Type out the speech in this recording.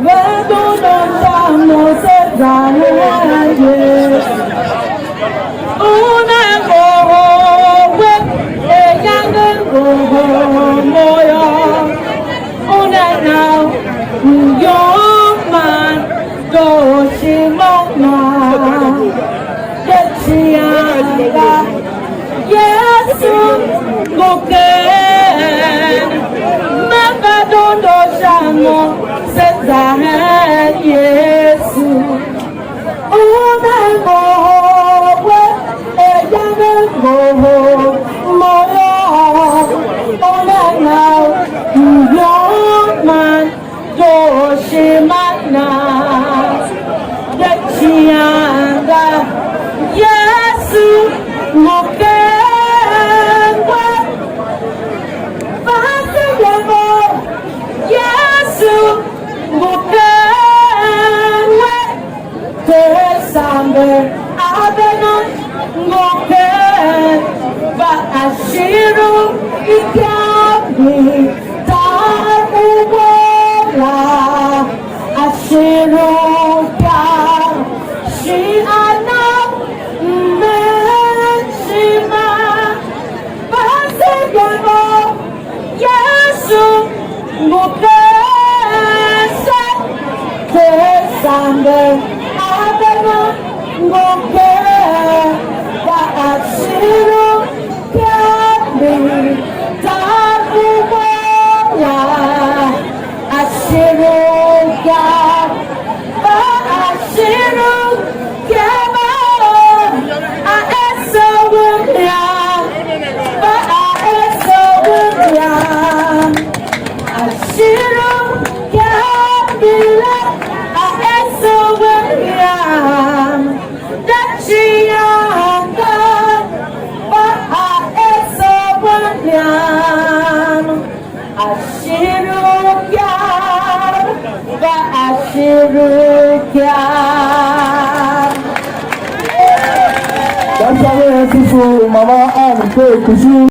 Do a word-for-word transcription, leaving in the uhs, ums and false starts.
Ve dondon sha mo se za hen Yesu. Una ngohol we, ayange ngohol mo yô. Una na u yom man dooshima na. De cian ga, Yesu ngu ken, me va dondo sha mo, se za hen Yesu. Una ngohol we, ayange ngohol mo yô, una na u yom man dooshima na, de cian ga, Yesu ngu ken we. Fase yem, Yesu ngu ken we. Ter samber a ve na, ngu ken, va ashe u ikyav mbi tar u we la, ashe u ikyav, shi a na mmen ishima. Fase yem, Yesu ngu ken se, Ter samber a ve na, ngu ken, va ashe u ikyav mbi tar u we la, ashe u ikyav, va ashe u ikyav, a ese we mliam, va a ese we mliam. Ashe u ikyav mbi la, a ese we mliam. De cian ga, va a ese we mliam. Ashe u ikyav, va ashe u ikyav. That's how we have to show Mama and take to show.